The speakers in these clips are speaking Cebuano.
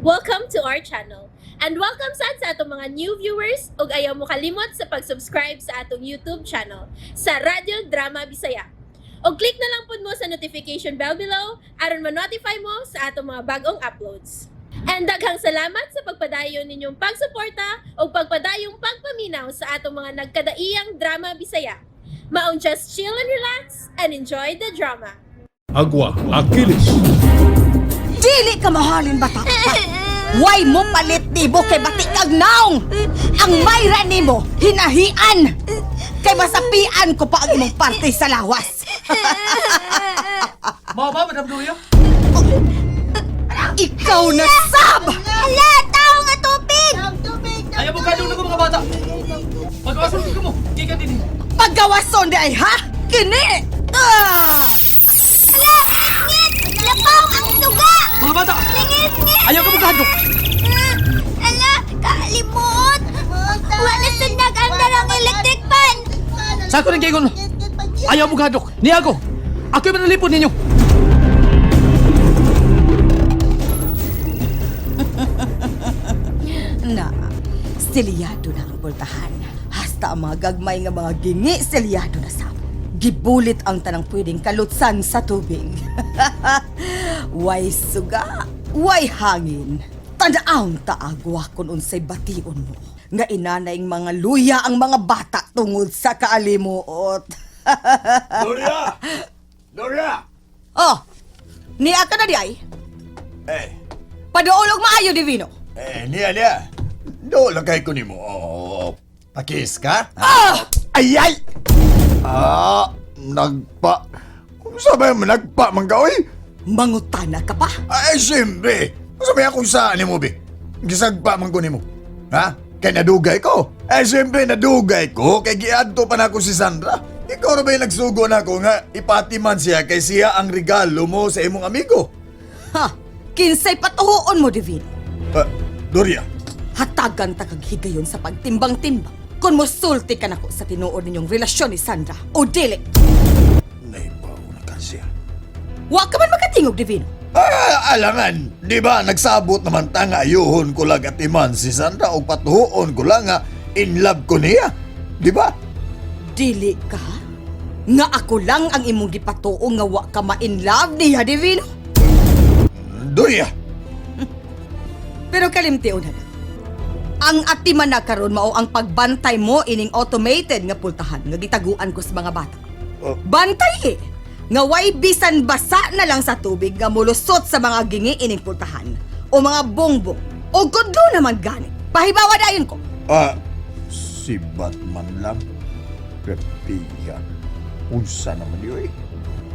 Welcome to our channel. And welcome sad sa atong mga new viewers ug ayaw mo kalimot sa pag-subscribe sa atong YouTube channel sa Radyo Drama Bisaya. Og click na lang pud mo sa notification bell below aron ma-notify mo sa atong mga bagong uploads. And daghang salamat sa pagpadayon ninyong pagsuporta ug pagpadayong pagpaminaw sa atong mga nagkadaiyang drama Bisaya. Maong just chill and relax and enjoy the drama. Agua, Aquiles. Dili ka mahalin bata pa. Way mo palit nimo kay bati kag naong. Ang mayra nimo hinahian. Kay masapian ko pa ang imong parte sa lawas. Mao ba, Madam Gloria? Ikaw na sab. Hala, tao nga tubig! Ayaw mo kadong na ko mga bata. Pag-awason ko mo, gikan din. Paggawason di ay ha? Kini. Ah! Hala, ngit-ngit! Lapaw ang suga! Mga bata, Ngit-ngit! ayaw ka magkahadlok. Hala, kalimot! Wala sunag ang darang electric fan! Sa ako ng gigon. Ayaw mo kahadlok. Niya ako. Ako'y manalipod ninyo. Na, selyado na ang pultahan. Hasta ang mga gagmay nga mga gingi, selyado na sab. Gibulit ang tanang pwedeng kalutsan sa tubig. Way suga, way hangin. Tanaang taagwa kung unsay bation mo. Nga inanayng mga luya ang mga bata tungod sa kaalimuot. Gloria! Gloria! Oh, niya ka na di ay. Eh, Paduolog maayo, Divino. eh, niya, niya. Do, lagay ko nimo. Oh, pakis ka? Ah! Ay, ay! Ah, nagpa. Kung sabay mo, nagpa man ka, oy! Mangutana ka pa. Ay, siyempre. Kung sabay akong saan nimo, be? Gisagpa man ko nimo. Ha? Kay nadugay ko. Eh, siyempre, nadugay ko. Kay giadto pa na ako si Sandra. Ikaw na ba yung nagsugo na ako nga ipatiman siya kay siya ang regalo mo sa imong amigo? Ha? Kinsay patuhuon mo, Divino. Ah, Doria. Hatagan ta kag higayon sa pagtimbang-timbang. Kung mosulti ka nako sa tinuod ninyong relasyon ni Sandra o dili, Naibaw na ka siya. wa ka man makatingog, Divino. Ah, alangan, di ba nagsabot naman ta nga ayuhon ko lang at iman si Sandra o patuhoon ko lang nga in love ko niya. Di ba? Dili ka? Nga ako lang ang imong gipatuo nga wa ka ma-in love niya, Divino. Doria, Pero kalimtion na lang. Ang atiman na karon mao ang pagbantay mo ining automated nga pultahan nga gitaguan ko sa mga bata. Oh. Bantay eh! Nga way bisan basa na lang sa tubig nga mulusot sa mga gingi ining pultahan o mga bongbong o kudlo naman gani. Pahibawa dayon ko. ah, si Batman lang. Repiga. Unsa naman yun eh.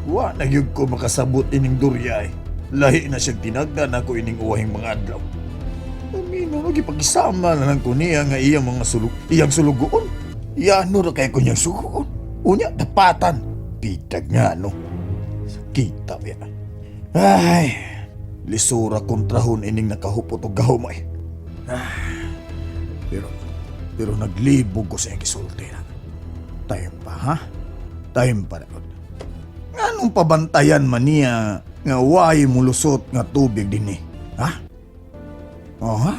Wa na gyud ko makasabot ining Doria eh. Lahi na siyang tinagdan ako ining uwahing mga adlaw. Amino, nagipag-isama na lang ko niya nga iyang mga sulug, iyang sulugoon. Iyano ra kay ko niyang sugoon. Unya, tapatan. Pitag nga, no. Kita ba yan? Ay, lisura kontrahon ining nakahupot og gahom ay. Ah, pero naglibog ko sa iyang gisulti na. Time pa, ha? Time pa na. Nganong pabantayan man niya nga way mulusot nga tubig din eh? Ha? Oh, ha?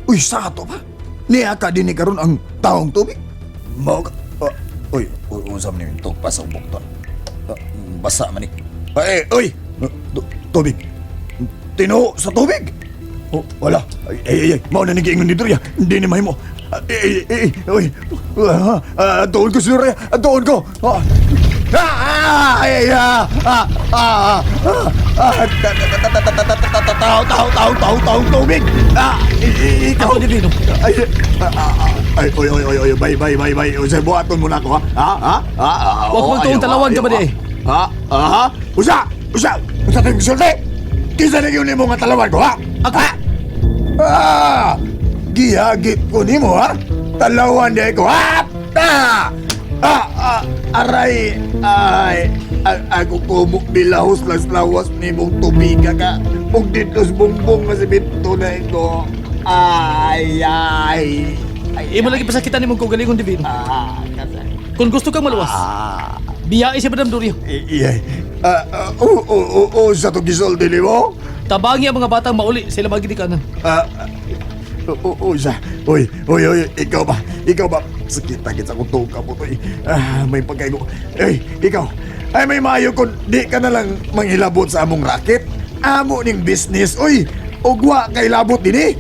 Uy, sa ato pa? Niya ka din ni karon ang taong tubig? Mao ka... Ah, uy, uy, unsa man yung tugpa sa bukton? Ah, basa man ni. Ay, uy! Tubig! Tino sa tubig! Oh, wala. Ay, ay, ay, ay. Mao na ni giingon ni Doria. Hindi ni mahimo. Ay, ay, ay, uy. Ah, ah, doon ko si Doria. Ah, doon ko. Ah, ah, ay, ay, ah, ah, ah, ah, ah, ta, ta, ta, ta, ta, ta, ta, ta, ta, tao, tao, tao, tao, tao, tubig. Ah, ikaw. Ako, Divino. Ay, ah, ah, ah, ay, oy, oy, oy, oy, bay, bay, bay, bay. Usa, buhaton mo na ako, ha? Ha? Ha? Ha? Ah, Wag oh, mo tuong ayaw, talawan ka ayaw, ba di, eh? Ha? Ha? Usa! Usa! Usa tayong gisulti! Kinsa na yun nimo nga talawan ko, ha? Ako. Ha? Ah! Gihagit ko nimo, ha? Talawan di ko, ha? Ah! Ah! Ah! Aray! Ay! Ako kumok bilahos las lawas nimong tubiga ka. Ug dito sa bumbong nga si Binto na ito. Ay! Ay! Ay! Imo lagi pasakitan nimong kaugalingon, Divino. Ah! Kasi... Kung gusto kang maluwas, Ah! biyai si Madam Gloria. Iya. Ah, ah, oo, oo, oo, sa itong gisulti nimo. Tabangi ang mga batang mauli sa ilang mga ginikanan. Ah, ah, siya. Uy, uy, uy, ikaw ba? Ikaw ba? Sakit takit sa kong tuong kamot, uy. Ah, may pagkaigo. Ay, ikaw. Ay, may maayo kung di ka na lang manghilabot sa among racket. Amo ning business, uy. Ugwa kay labot din eh.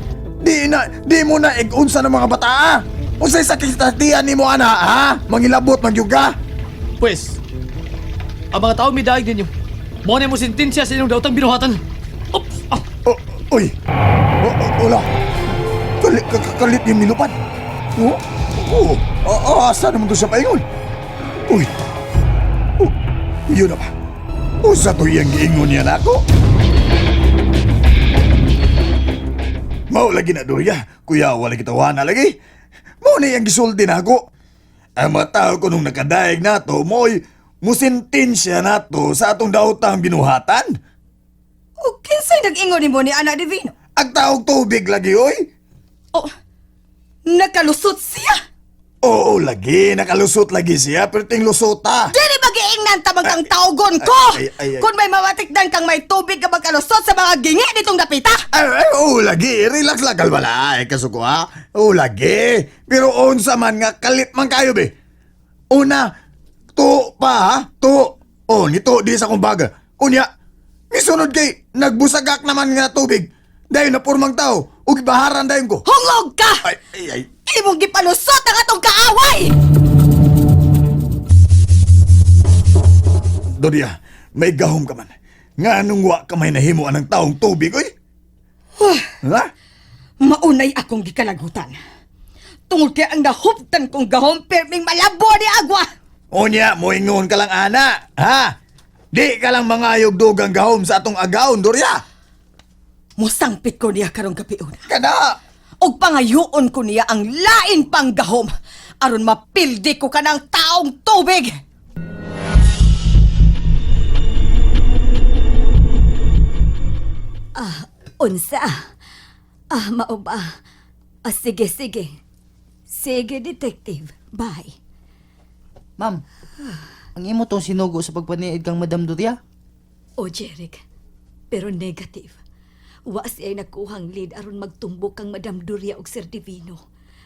Di na, di mo na ig-unsa ng mga bata, ah. Unsay sakit tatian nimo ana, ha? Manghilabot man gyud ka. Pwes, ang mga tao midaig ninyo. Mo na mo sentensya sa inyong daotang binuhatan. Oops! Ah! Oh, uy. Oh, oh, wala. Kalit, kalit yung nilupad. Oh, oh, oh, oh, asa naman to siya paingon? Uy. Oh, yun na ba? Usa to iyang giingon niya na ako? Mao lagi na Doria. Kuya, wala kita wana lagi. Mao na iyang gisulti na ako. Ang mga tao ko nung nakadaig nato, mo'y musintensya nato sa atong daotang binuhatan. O kinsay nag-ingon nimo ni Ana Divino? Ang taog tubig lagi, oy. Oh, nakalusot siya. Oo, lagi. Nakalusot lagi siya. Pero ting lusota. Dili ba giingnan tamang kang tawgon ko? Ay, ay, ay, ay. Kung may mawatikdan kang may tubig ka magkalusot sa mga gingi ditong dapita. Ay, ay, oo, lagi. Relax lang, kalwala. Ay, kasuko, ha? Oo, lagi. Pero unsa man nga, kalit man kayo, be. Una, to pa, ha? To. Oh, nito, di sa kong baga. Unya, misunod kay, nagbusagak naman nga tubig. Dahil na purmang tao, ug baharan dayon ko. Hungog ka! Ay, ay, ay. Imong gipalusot ang atong kaaway! Doria, may gahom ka man. Nga anong wa ka may nahimo anang taong tubig, oy? Ha? Maunay akong gikalagutan. Tungod kay ang nahuptan kong gahom perming malabo ni agwa. Unya, moingon ka lang ana, ha? Di ka lang mangayog dugang gahom sa atong agawon, Doria. Musangpit ko niya karong gabiuna. Kada! Og pangayoon ko niya ang lain pang gahom aron mapildi ko kanang taong tubig. Unsa? Ah, mao ba? Ah, sige, sige. Sige, detective. Bye. Ma'am, ang imo tong sinugo sa pagpaniid kang Madam Doria. O, Jeric. Pero negative. Wa siya'y nakuhang lead aron magtumbok kang Madam Doria og Sir Divino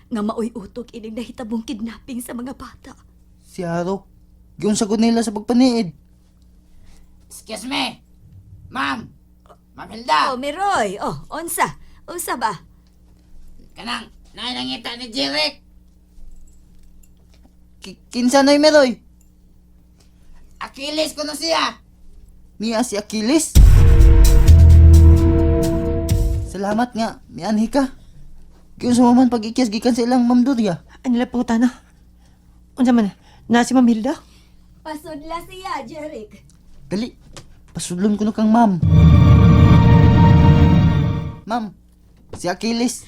nga maoy utok ining nahitabong kidnapping sa mga bata. Si Haro, giunsa ko nila sa pagpaniid. Excuse me. Ma'am. Ma'am Hilda. Oh, Miroy. Oh, unsa? Unsa ba? Kanang, nainangita ni Jeric. Kinsa noy meroy? Achilles ko na siya. Niya si Achilles. Salamat nga, mianhi ka. Giunsa mo man pag-ikyas gikan sa ilang Ma'am Doria. Ano lang pangutana? Unsa man, na si Ma'am Hilda? Pasudla siya, Jeric. Dali, pasudlon ko no kang ma'am. Ma'am, si Achilles.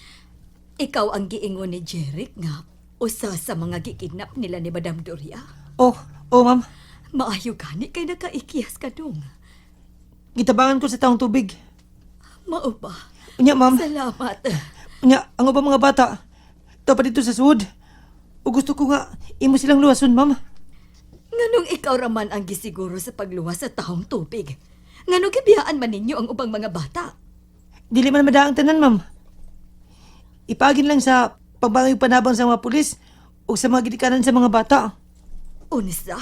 Ikaw ang giingon ni Jeric nga usa sa mga gikidnap nila ni Madam Doria. Oh, oh ma'am, Maayo gani kay nakaikiyas ka dong. gitabangan ko sa taong tubig. Mao ba? Unya ma'am, Salamat. unya, ang ubang mga bata, to pa dito sa sud. O gusto ko nga, imo silang luwason ma'am. Nganong ikaw raman ang gisiguro sa pagluwas sa taong tubig? Nganong gibiyaan man ninyo ang ubang mga bata? Dili man madaang tanan ma'am. Ipagin lang sa pagbangay panabang sa mga pulis o sa mga ginikanan sa mga bata. Unsa?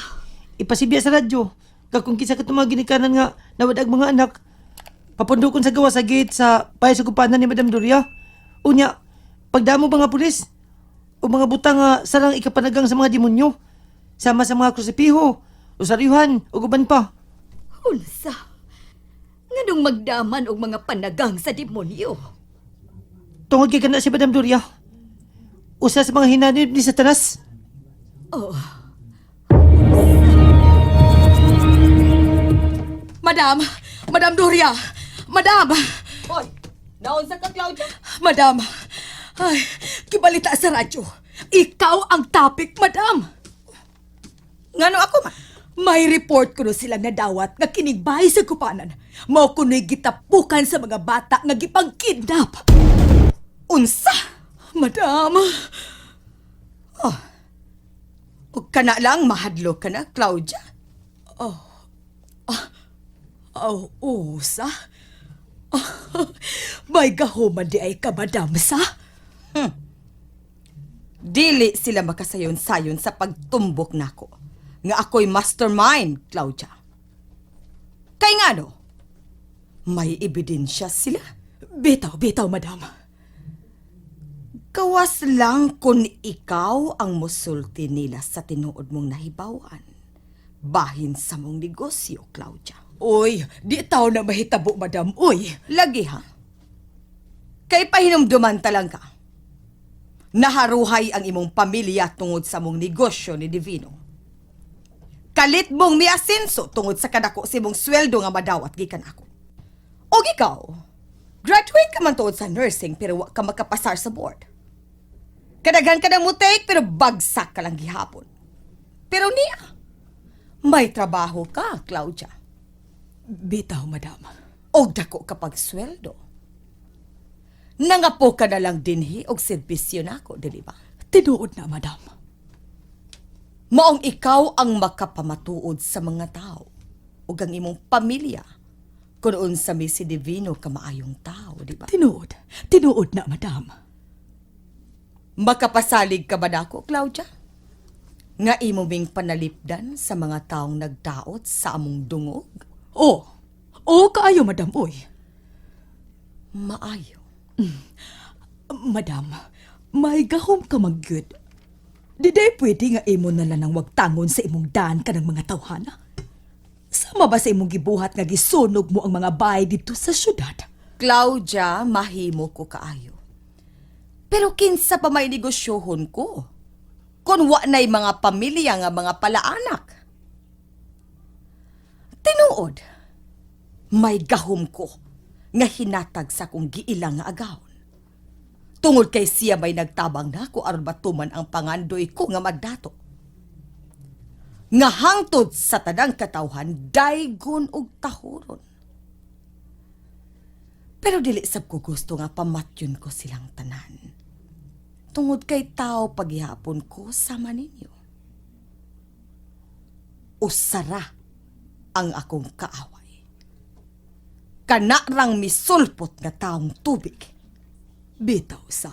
Ipasibya sa radyo, kag kung kinsa katong mga ginikanan nga nawadag mga anak, papundukon sa gawa sa gate sa bahay sa kupanan ni Madam Doria. Unya, pagdamo mga pulis, o mga butang nga sarang ikapanagang sa mga demonyo, sama sa mga krusipiho, usaryuhan, o guban pa. Unsa? Nganong magdaman og mga panagang sa demonyo? Tungod kay kana si Madam Doria, usa sa mga hinanib ni Satanas. Oh, Madam, Madam Doria, Madam. Hoy, naunsa ka Claudia? Madam. Ay, kibalita sa radyo. Ikaw ang topic, Madam. Ngano ako ma? May report kuno sila nadawat nga kinigbay sa kupanan. Mao kuno'y gitapukan sa mga bata nga gipang-kidnap. Unsa? Madam. Oh. Ug kana lang mahadlok ka na, Claudia. Oh, usa? May gahuman di ay ka, madam, sa? Dili sila makasayon-sayon sa pagtumbok nako. Nga ako'y mastermind, Claudia. Kay nga no, may ebidensya sila. Bitaw, bitaw, madam. Gawas lang kung ikaw ang musulti nila sa tinuod mong nahibawan. Bahin sa mong negosyo, Claudia. Uy, di tao na mahitabo, madam. Uy, Lagi ha. Kay pahinumduman talang ka. Naharuhay ang imong pamilya tungod sa mong negosyo ni Divino. Kalit mong miasenso tungod sa kadako sa imong sweldo nga madawat gikan ako. Og ikaw, graduate ka man tuod sa nursing pero wa ka makapasar sa board. Kadaghan ka ng mutake pero bagsak ka lang gihapon. Pero niya, may trabaho ka, Claudia. Bitaw, madam. Og dako kapag sweldo. Nangapo ka na lang dinhi og serbisyo nako, dili ba? Tinuod na, madam. Maong ikaw ang makapamatuod sa mga tao ug ang imong pamilya kun unsa mi si Divino kamaayong tao, di ba? Tinuod. Tinuod na, madam. Makapasalig ka ba nako, Claudia? Nga imo ming panalipdan sa mga taong nagdaot sa among dungog? Oo. Oo kaayo, madam, uy. Maayo. Madam, may gahom ka magyud. Di day pwede nga imo na lang ang wagtangon sa imong daan ka ng mga tawhana. Sama ba sa imong gibuhat nga gisunog mo ang mga bahay dito sa syudad? Claudia, mahimo ko kaayo. Pero kinsa pa may negosyohon ko? Kung wa na'y mga pamilya nga mga palaanak. Tinuod, may gahom ko nga hinatag sa kong giila nga agawon. Tungod kay siya may nagtabang nako aron matuman ang pangandoy ko nga magdato. Nga hangtod sa tanang katawhan daygon og tahuron. Pero dili sab ko gusto nga pamatyon ko silang tanan. Tungod kay tao paghihapon ko sama ninyo. Usara ang akong kaaway. Kana rang misulpot nga taong tubig. Bitaw sa,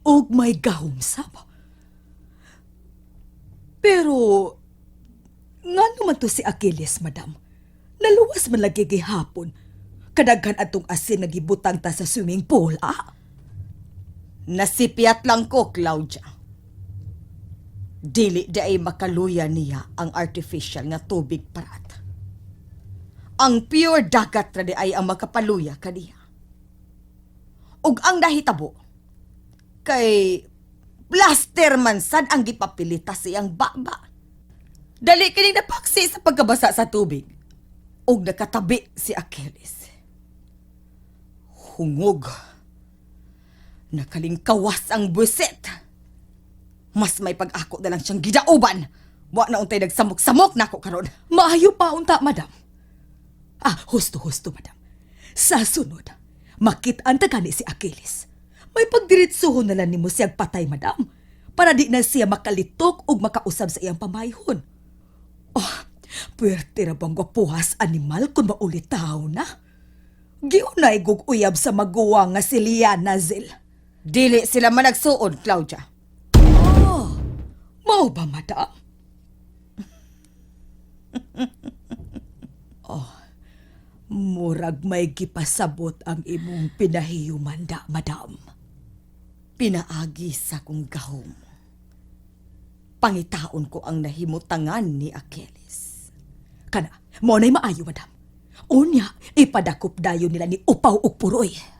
og may gahom sab. Pero, ngano man to si Achilles, madam? Naluwas man lagi gihapon. Kadaghan atong asin nga gibutang ta sa swimming pool, ah? Nasipyat lang ko, Claudia. Dili di ay makaluya niya ang artificial nga tubig parat. Ang pure dagat ra di ay ang makapaluya kaniya. Ug ang nahitabo, kay plaster man sad ang gipapilita sa iyang baba. Dali kining napaksi sa pagkabasa sa tubig. Ug nakatabi si Achilles. Hungog. Nakalingkawas ang buset. Mas may pag-ako na lang siyang gidauban. Wa na untay nagsamok-samok nako karon. Maayo pa unta, madam. Ah, husto-husto, madam. Sa sunod, makit-an ta gani si Achilles. May pagdiritsuhon na lang nimo siyang patay, madam. Para di na siya makalitok ug makausab sa iyang pamayhon. Oh, puwerte ra bang gwapuhas animal kung maulitaw na. Giunay gug uyab sa maguwa nga si Liana Zil. Dili sila managsuod, Claudia. Oh, mao ba, madam? Oh, murag may gipasabot ang imong pinahiyumanda, madam. Pinaagi sa kong gahom. Pangitaon ko ang nahimutangan ni Achilles. Kana, mo na'y maayo, madam. Unya, ipadakop dayon nila ni Upaw ug Puroy.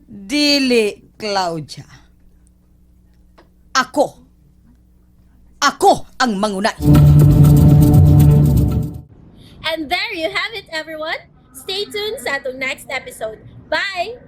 Dili, Claudia. Ako. Ako ang mangunay. And there you have it, everyone. Stay tuned sa atong next episode. Bye!